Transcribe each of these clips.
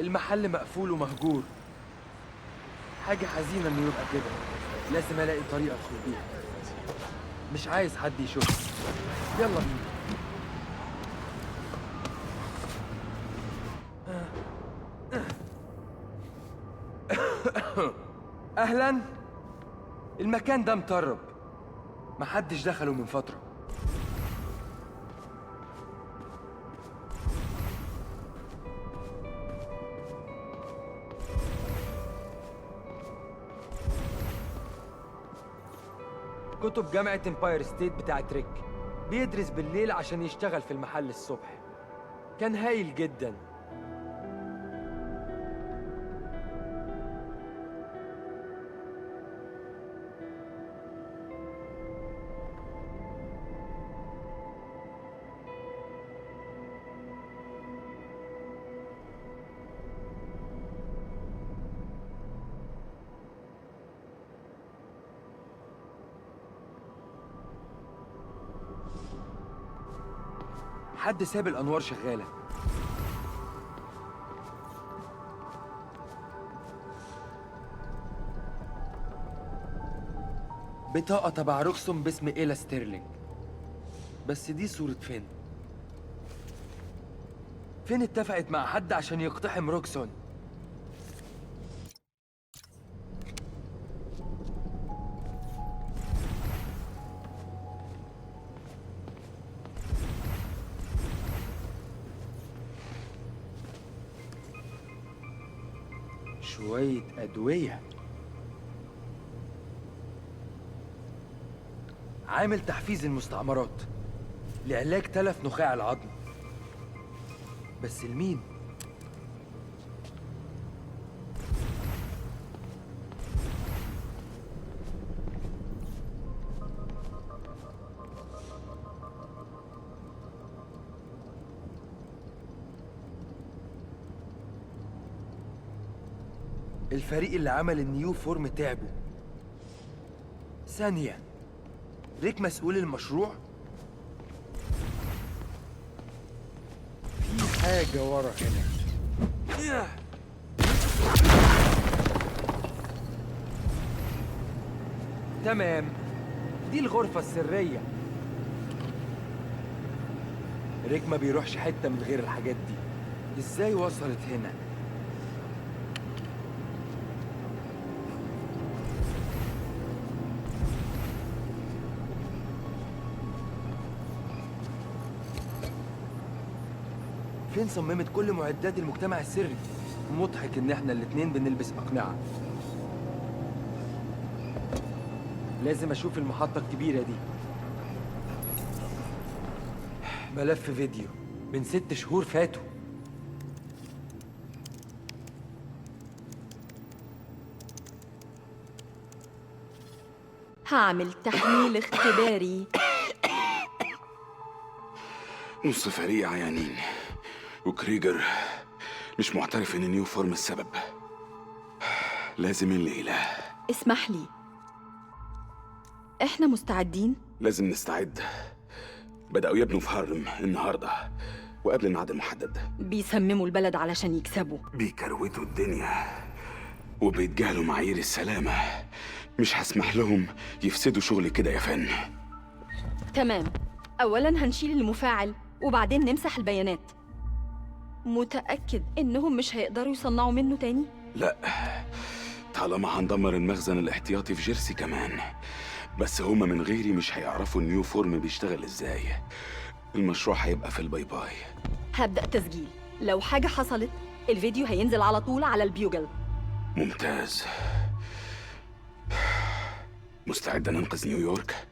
المحل مقفول ومهجور. حاجة حزينة إنه يبقى كده. لازم ألاقي طريقة أدخل بيها. مش عايز حد يشوفني. يلا بينا. أهلاً. المكان ده مطرب، محدش دخله من فترة. كتب جامعة امباير ستيت بتاعت ريك. بيدرس بالليل عشان يشتغل في المحل الصبح. كان هايل جدا. حد ساب الأنوار شغالة. بطاقة تبع روكسون باسم إيلا ستيرلينج. بس دي صورة فين؟ فين اتفقت مع حد عشان يقتحم روكسون؟ شوية أدوية. عامل تحفيز المستعمرات لعلاج تلف نخاع العظم. بس لمين؟ الفريق اللي عمل ال Nuform تعبوا. ثانية، ريك مسؤول المشروع؟ في حاجة ورا هنا. تمام، دي الغرفة السرية. ريك ما بيروحش حتة من غير الحاجات دي. ازاي وصلت هنا؟ فين صممت كل معدات المجتمع السري؟ مضحك ان احنا الاتنين بنلبس اقنعة. لازم اشوف المحطة الكبيرة دي. ملف فيديو من 6 شهور فاتوا. هعمل تحميل اختباري. نص فريق عيانين، وكريجر مش معترف ان Nuform السبب. لازم الليلة. اسمح لي، احنا مستعدين؟ لازم نستعد. بدأوا يبنوا في هارلم النهاردة وقبل الميعاد المحدد. بيسمموا البلد علشان يكسبوا. بيكروتوا الدنيا وبيتجاهلوا معايير السلامة. مش هسمح لهم يفسدوا شغلي كده يا فن. تمام، أولاً هنشيل المفاعل وبعدين نمسح البيانات. متأكد إنهم مش هيقدروا يصنعوا منه تاني؟ لا، طالما هندمر المخزن الاحتياطي في جيرسي كمان. بس هما من غيري مش هيعرفوا ال Nuform بيشتغل ازاي. المشروع هيبقى في ال bye bye. هبدأ تسجيل. لو حاجة حصلت الفيديو هينزل على طول على البيوجل. ممتاز. مستعدة ننقذ نيويورك؟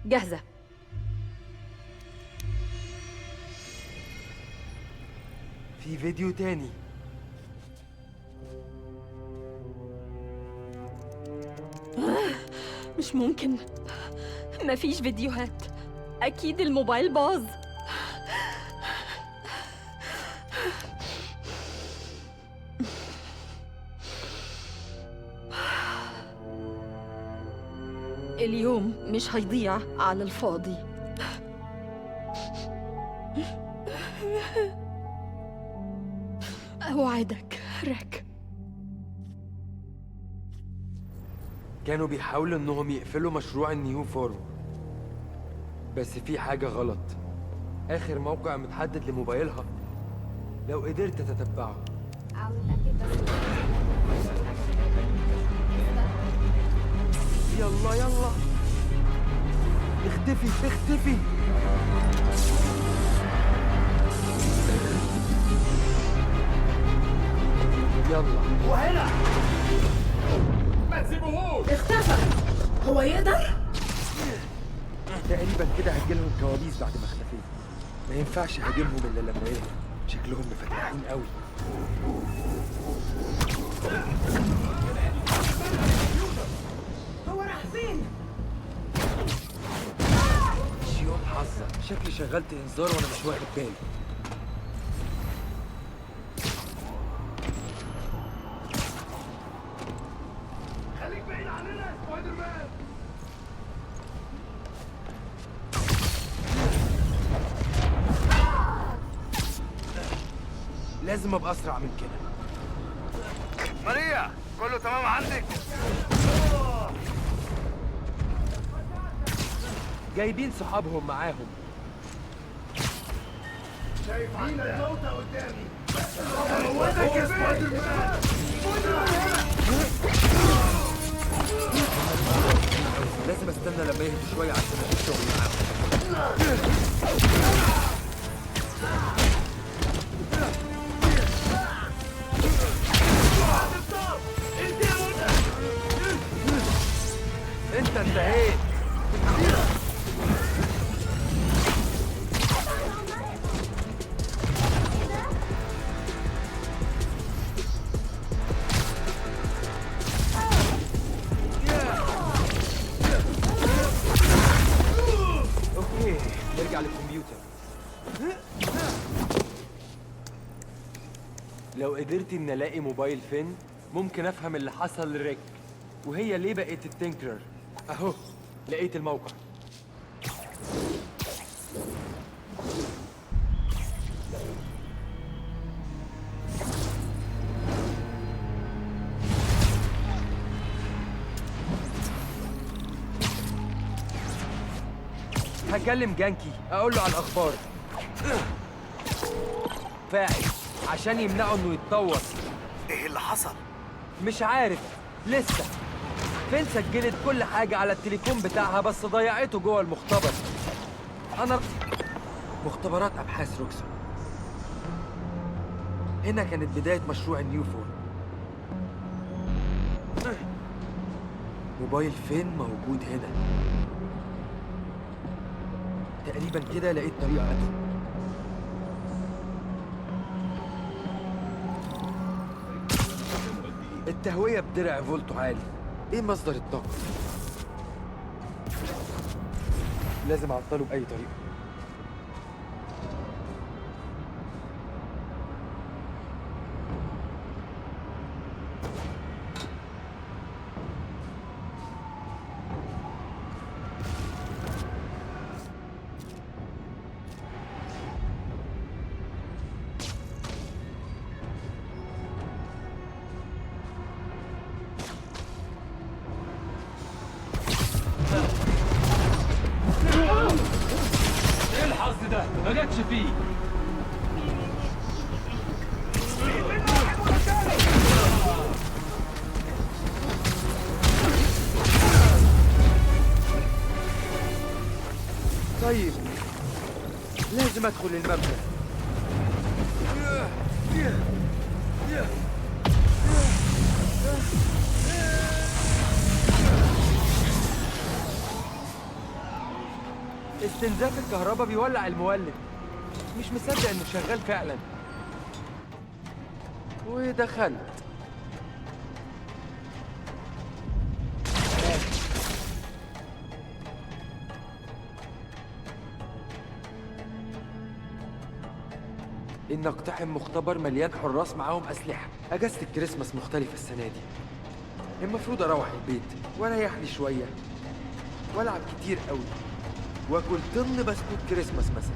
جاهزة. في فيديو تاني. مش ممكن، مفيش فيديوهات. أكيد الموبايل باظ. اليوم مش هيضيع على الفاضي. أوعدك ريك. كانوا بيحاولوا انهم يقفلوا مشروع ال Nuform، بس في حاجة غلط. آخر موقع متحدد لموبايلها، لو قدرت تتبعه. يلا يلا، اختفي اختفي. يلا وهنا ما تسيبوهوش. اختفى. هو يقدر؟ تقريبا كده هتجيلهم كوابيس بعد ما اختفيت. ما ينفعش هاجمهم الا لما يهدوا، شكلهم مفتحين قوي. هو راح فين؟ مش يوم حظك، شكلي شغلت انذار وانا مش واخد بالي. خليك بعيد عننا يا سبايدر مان. لازم ابقى اسرع من كده. ماريا، كله تمام عندك؟ جايبين صحابهم معاهم. شايف عندك موتى قدامي. موتك يا سبايدر مان. لازم استنى لما يهدوا شوية عشان اشوف شغل معاهم. انت انتهيت. okay، نرجع للكمبيوتر. لو قدرت ان الاقي موبايل فين ممكن افهم اللي حصل لريك وهي ليه بقت ال Tinkerer. اهو لقيت الموقع. هكلم جانكي اقول له على الاخبار. فاعل عشان يمنعه انه يتطور. ايه اللي حصل؟ مش عارف لسه. فين سجلت كل حاجة على التليفون بتاعها بس ضيعته جوه المختبر. أنا مختبرات أبحاث روكسون. هنا كانت بداية مشروع ال Nuform. موبايل فين موجود هنا؟ تقريبا كده لقيت طريقة أدخل. التهوية بدرع فولته عالي. ايه مصدر الطاقة؟ لازم اعطله بأي طريقة. ايه الحظ ده؟ ما جاتش فيه. طيب لازم ادخل المبنى. استنزاف الكهرباء بيولع المولد. مش مصدق انه شغال فعلا. ودخلت. إن اقتحم مختبر مليان حراس معاهم أسلحة. أجازة الكريسماس مختلفة السنة دي. المفروض أروح البيت وأريح لي شوية وألعب كتير قوي وآكل طن بسكوت كريسماس مثلا.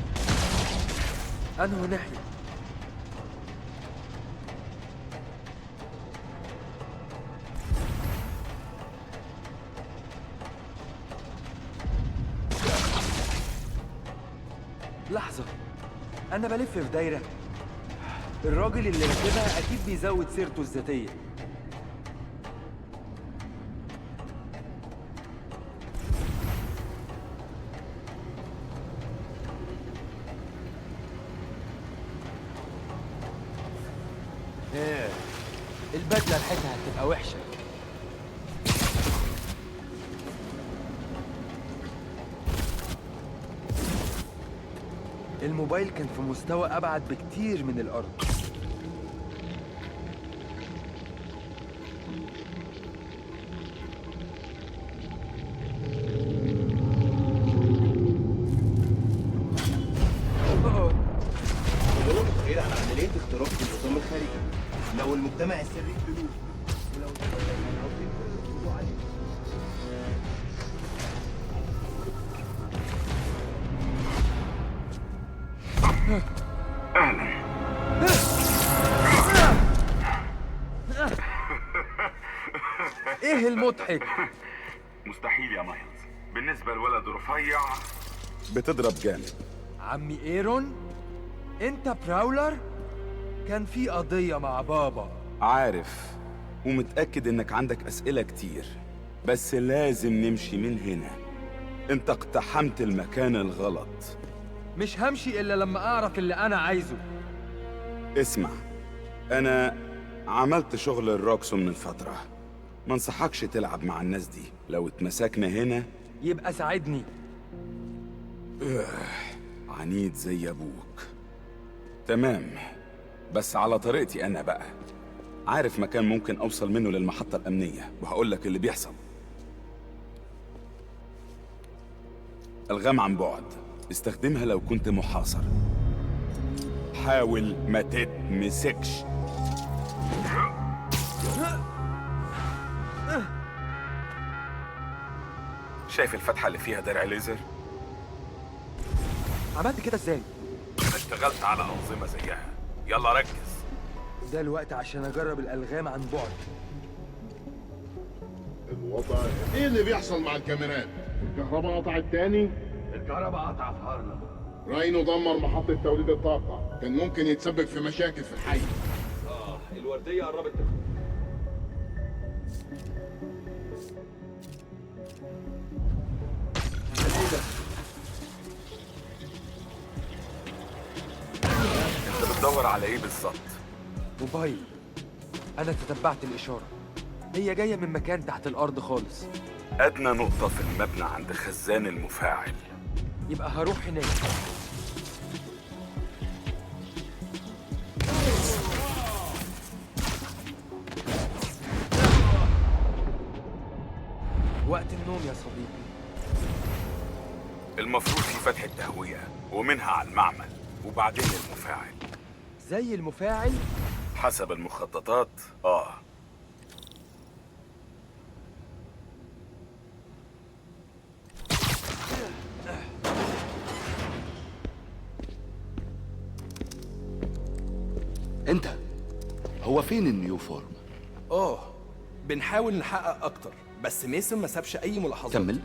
أنه ناحية؟ لحظة، أنا بلف في دايرة. الراجل اللي راكبها أكيد بيزود سيرته الذاتية. إيه، البدلة ريحتها هتبقى وحشة. الموبايل كان في مستوى أبعد بكتير من الأرض. ولو تخيل عن عملية اختراق في النظام الخارجي، لو المجتمع السري قتلوه، ولو عليه. أهلا. إيه المضحك؟ مستحيل يا مايلز، بالنسبة لولد رفيع بتضرب جامد. عمي إيرون، أنت براولر؟ كان في قضية مع بابا. عارف، ومتأكد إنك عندك أسئلة كتير، بس لازم نمشي من هنا. أنت اقتحمت المكان الغلط. مش همشي إلا لما أعرف اللي أنا عايزه. اسمع، أنا عملت شغل الروكسو من فترة. ما انصحكش تلعب مع الناس دي. لو اتمسكنا هنا يبقى ساعدني. عنيد زي أبوك. تمام، بس على طريقتي أنا بقى. عارف مكان ممكن أوصل منه للمحطة الأمنية، وهقول لك اللي بيحصل. الغام عن بعد، استخدمها لو كنت محاصر. حاول ما تتمسكش. شايف الفتحة اللي فيها درع ليزر؟ عملت كده ازاي؟ انا اشتغلت على أنظمة زيها. يلا ركز. ده الوقت عشان اجرب الألغام عن بعد. الوضع ايه اللي بيحصل مع الكاميرات؟ الكهرباء قطعت تاني؟ الكهرباء قطعت في هارلم. راينو دمر محطة توليد الطاقة، كان ممكن يتسبب في مشاكل في الحي. الوردية قربت. انت بتدور على ايه بالظبط؟ موبايل. أنا تتبعت الإشارة، هي جاية من مكان تحت الأرض خالص. أدنى نقطة في المبنى عند خزان المفاعل. يبقى هروح هناك. وقت النوم يا صديقي. المفروض في فتحة تهوية ومنها على المعمل وبعدين المفاعل. زي المفاعل؟ حسب المخططات. انت هو فين ال Nuform؟ بنحاول نحقق اكتر، بس ميسون ما سابش اي ملاحظات. كمل.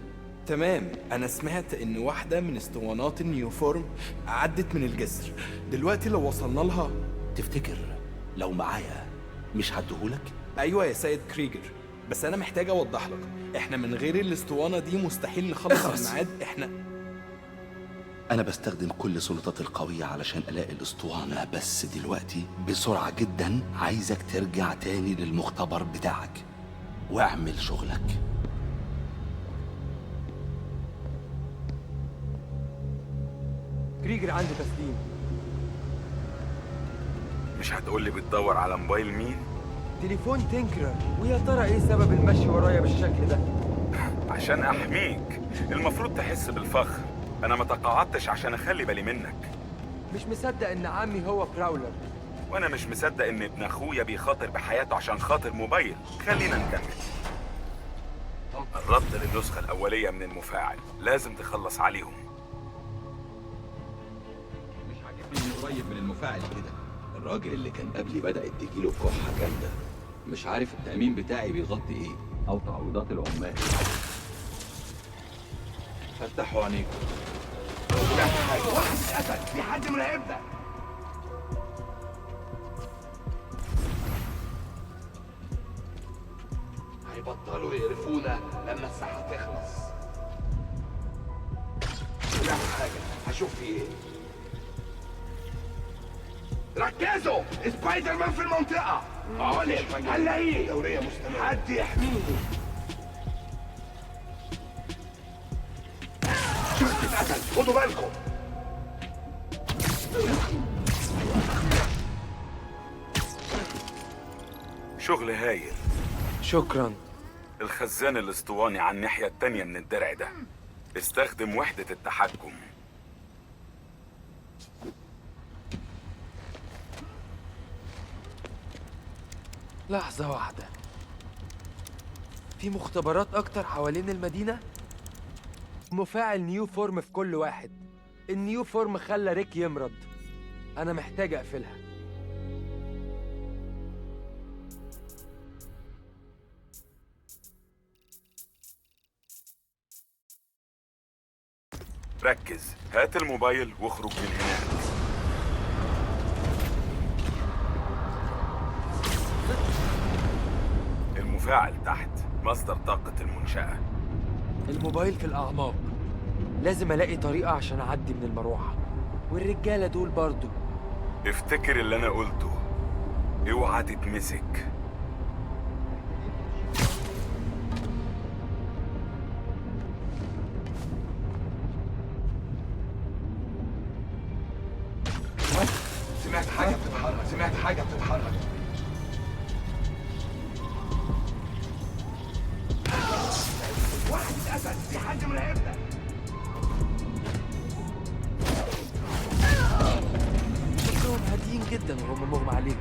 تمام، انا سمعت ان واحدة من اسطوانات ال Nuform عدت من الجسر. دلوقتي لو وصلنا لها. تفتكر لو معايا مش هديهولك؟ ايوه يا سيد كريجر، بس انا محتاج اوضح لك، احنا من غير الاسطوانة دي مستحيل نخلص الميعاد. احنا أنا بستخدم كل سلطاتي القوية علشان ألاقي الأسطوانة، بس دلوقتي بسرعة جدا عايزك ترجع تاني للمختبر بتاعك واعمل شغلك. كريجر عنده تسليم. مش هتقولي بتدور على موبايل مين؟ تليفون تينكرر. ويا ترى ايه سبب المشي ورايا بالشكل ده؟ عشان احميك. المفروض تحس بالفخر. انا ما تقاعدتش عشان اخلي بالي منك. مش مصدق ان عمي هو براولر. وانا مش مصدق ان ابن اخويا بيخاطر بحياته عشان خاطر موبايل. خلينا نكمل. قربت للنسخة الأولية من المفاعل، لازم تخلص عليهم. مش عاجبني اني قريب من المفاعل كده. الراجل اللي كان قبلي بدأت تجيله كحة جامدة. مش عارف التأمين بتاعي بيغطي ايه او تعويضات العمال. فتحوا عينيكم. واحد اتقتل. حد مراقبنا. هيبطلوا يقرفونا لما الساحة تخلص. لا حاجة، هشوف في ايه. ركزوا، سبايدر مان في المنطقة. علم هنلاقيه. دورية مستمرة، حد يحميني. شخص اتقتل، خدوا بالكم. شغل هايل. شكرا. الخزان الاسطواني على الناحية التانية من الدرع ده. استخدم وحدة التحكم. لحظة واحدة، في مختبرات أكتر حوالين المدينة؟ مفاعل Nuform في كل واحد. ال Nuform خلى ريك يمرض. أنا محتاج أقفلها. ركز، هات الموبايل واخرج من هناك. المفاعل تحت، مصدر طاقة المنشأة. الموبايل في الأعماق. لازم ألاقي طريقة عشان أعدي من المروحة. والرجالة دول برضو. افتكر اللي أنا قلته، اوعى تتمسك. سمعت حاجة بتتحرك، سمعت حاجة بتتحرك. واحد اتقتل، في حد مراقبنا. شكلهم هاديين جدا وهم مغمى عليهم.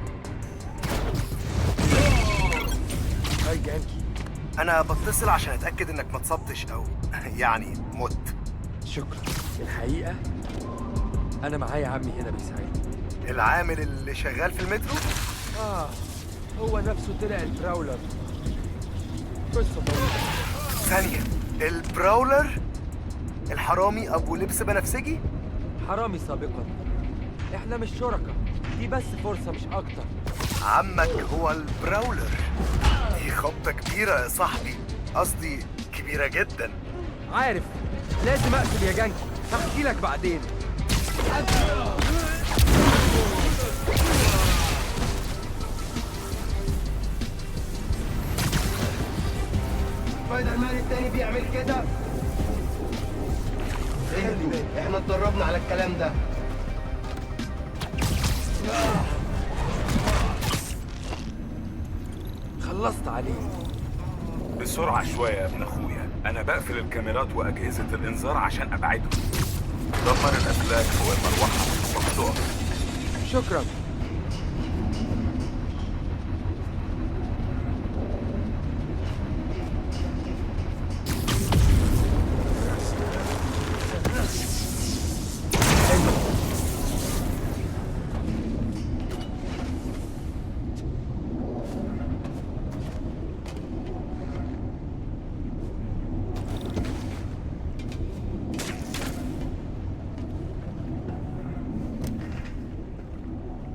هاي جانكي، انا بتصل عشان اتاكد انك ما اتصبتش او يعني مت. شكرا. الحقيقة انا معايا عمي هنا بيساعدني. العامل اللي شغال في المترو؟ هو نفسه طلع ال Prowler. قصة طويلة. ثانية، ال Prowler؟ الحرامي أبو لبس بنفسجي؟ حرامي سابقا. احنا مش شركاء، دي بس فرصة مش أكتر. عمك هو ال Prowler. دي خبطة كبيرة يا صاحبي، قصدي كبيرة جدا. عارف، لازم أقفل يا جانكي، هحكي لك بعدين. سبايدر مان التاني بيعمل كده. اهدوا، احنا اتدربنا على الكلام ده. خلصت عليه. بسرعة شوية يا ابن اخويا، انا بقفل الكاميرات واجهزة الانذار عشان ابعدهم. دمر الاسلاك فوق المروحة وهتقف. شكرا.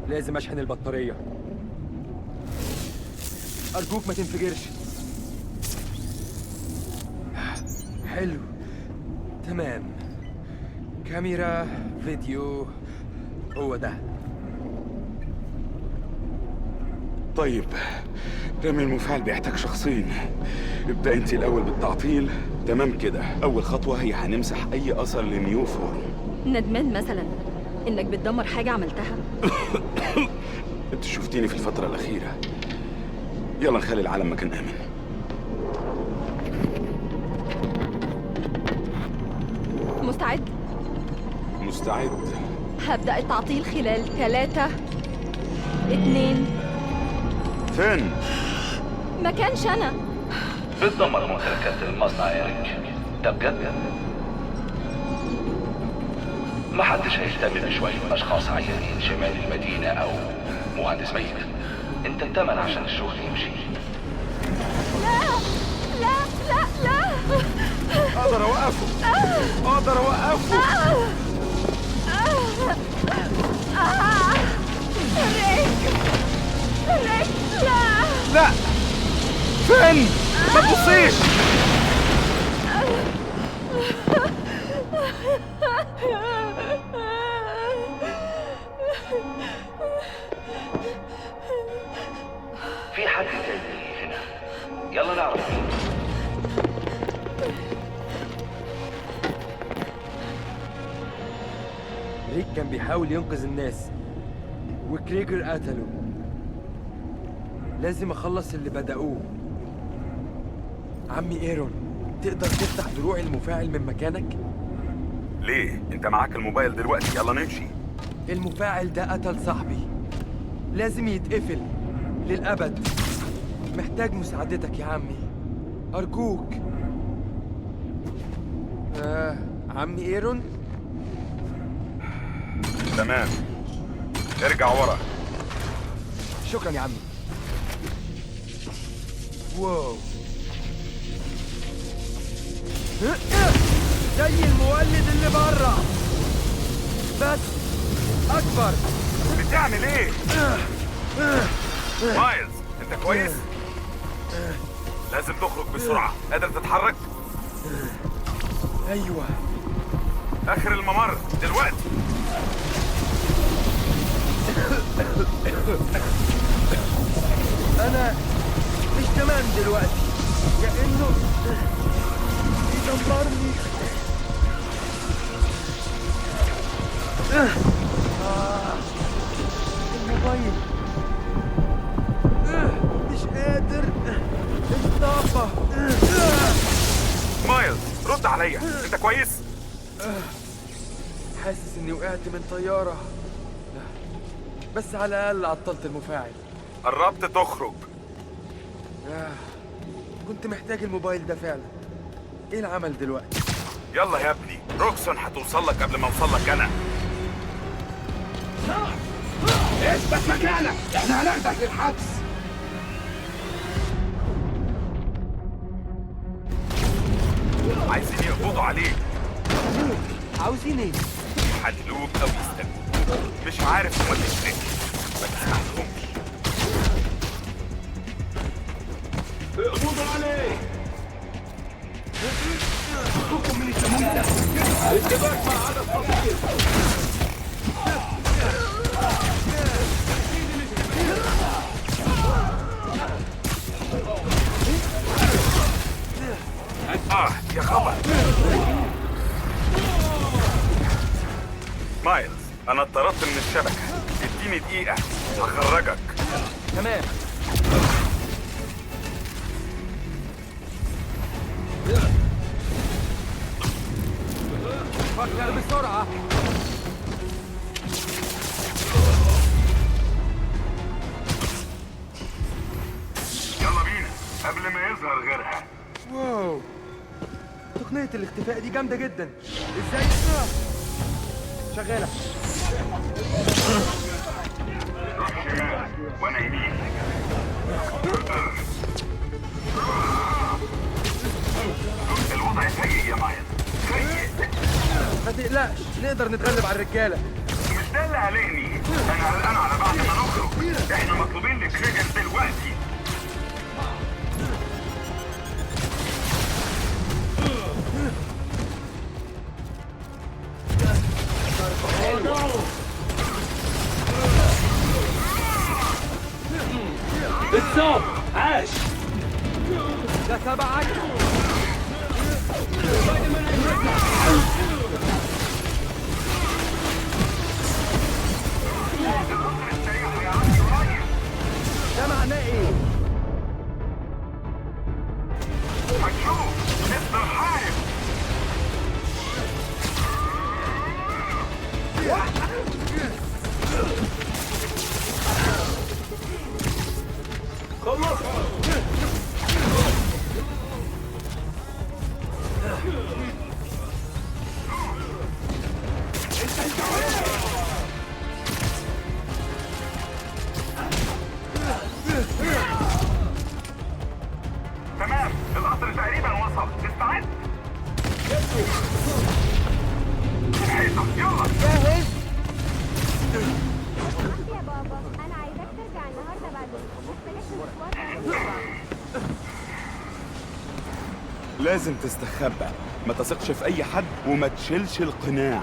لازم اشحن البطارية. أرجوك ما تنفجرش. حلو، تمام. كاميرا، فيديو، هو ده. طيب، رمي المفاعل بيحتاج شخصين. ابدأ انت الأول بالتعطيل. تمام كده. أول خطوة هي هنمسح أي أثر ل Nuform. ندمان مثلا إنك بتدمر حاجة عملتها؟ انت شفتيني في الفترة الأخيرة. يلا نخلي العالم مكان آمن. مستعد؟ مستعد. هبدأ التعطيل خلال 3 2. فين؟ ما كانش أنا. بتدمر ممتلكات المصنع يا ريك، ده بجد؟ ما حدش هيهتم بشوية أشخاص عيانين شمال المدينة أو مهندس ميت. أنت التمن عشان الشغل يمشي. لا لا لا لا، أقدر أوقفه، أقدر أوقفه. لا فين؟ ما تبصيش. في حد تاني هنا، يلا نعرف مين. ريك كان بيحاول ينقذ الناس وكريجر قتله. لازم اخلص اللي بدأوه. عمي ايرون، تقدر تفتح دروع المفاعل من مكانك؟ ليه؟ انت معاك الموبايل دلوقتي، يلا نمشي. المفاعل ده قتل صاحبي، لازم يتقفل للأبد. محتاج مساعدتك يا عمي، أرجوك. عمي ايرون؟ تمام، ارجع ورا. شكرا يا عمي. واو، زي المولد اللي بره بس اكبر. بتعمل ايه؟ مايلز انت كويس؟ لازم تخرج بسرعة. قادر تتحرك؟ ايوه. اخر الممر دلوقتي. انا مش تمام دلوقتي، كأنه بيدمرني. الموبايل مش قادر. الطاقة. مايلز رد عليا، انت كويس؟ حاسس اني وقعت من طيارة، بس على الأقل عطلت المفاعل. قربت تخرج. كنت محتاج الموبايل ده فعلا. ايه العمل دلوقتي؟ يلا يا ابني، روكسون هتوصل لك قبل ما اوصل لك انا. اثبت مكانك، احنا هناخدك للحبس. عايزين يقبضوا عليك. عاوزين ايه؟ يحللوك او يستنوك، مش عارف هما بيشتكوا. ما تسمعلهمش. اقبضوا عليه. فكوا من التمويل ده. اتباك مع عدد خطير. يا خبر. مايلز انا اتطردت من الشبكة، اديني دقيقة هخرجك. تمام. فكر بسرعة. يلا بينا قبل ما يظهر غيرها. واو، تقنية الاختفاء دي جامدة جدا. ازاي شغالة؟ روح شمال وانا يمين. الوضع سيء يا مايلز، سيء. ما تقلقش، نقدر نتغلب على الرجالة. مش ده اللي قلقني، انا قلقان على بعد ما نخرج. احنا مطلوبين لكريجر دلوقتي. اتصاب. عاش. ده تبعك. ده معناه ايه؟ هتشوف. افضل حارب. خلص. لازم تستخبى، ما تثقش في اي حد وما تشيلش القناع.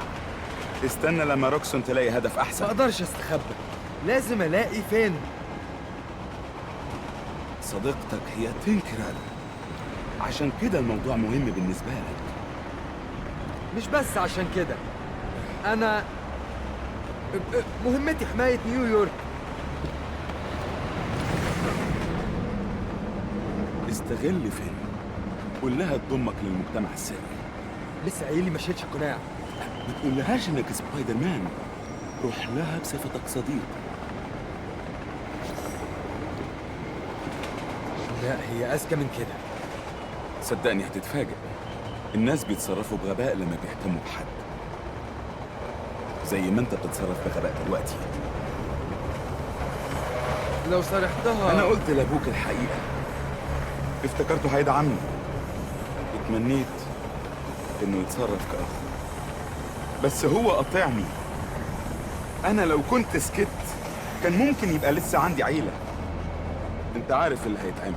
استنى لما روكسون تلاقي هدف احسن. ما اقدرش استخبى، لازم الاقي فين. صديقتك هي تينكرر، عشان كده الموضوع مهم بالنسبة لك. مش بس عشان كده، انا مهمتي حماية نيويورك. استغل فين، قول لها تضمك للمجتمع السري. لسه قايل لي ما شيلش القناع. ما تقولهاش انك سبايدر مان، روح لها بصفتك صديق. لا، هي اذكى من كده. صدقني هتتفاجئ، الناس بيتصرفوا بغباء لما بيهتموا بحد، زي ما انت بتتصرف بغباء دلوقتي. لو صرحتها. انا قلت لابوك الحقيقة، افتكرته هيدعمني. اتمنيت انه يتصرف كأخ، بس هو قاطعني. انا لو كنت سكت كان ممكن يبقى لسه عندي عيلة. انت عارف اللي هيتعمل.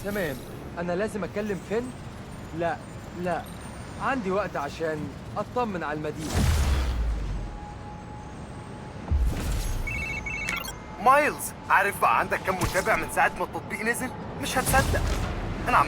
تمام، أنا لازم أكلم فين؟ لا لا، عندي وقت عشان أطمن على المدينة. مايلز، عارف بقى عندك كم متابع من ساعة ما التطبيق نزل؟ مش هتصدق. أنا عم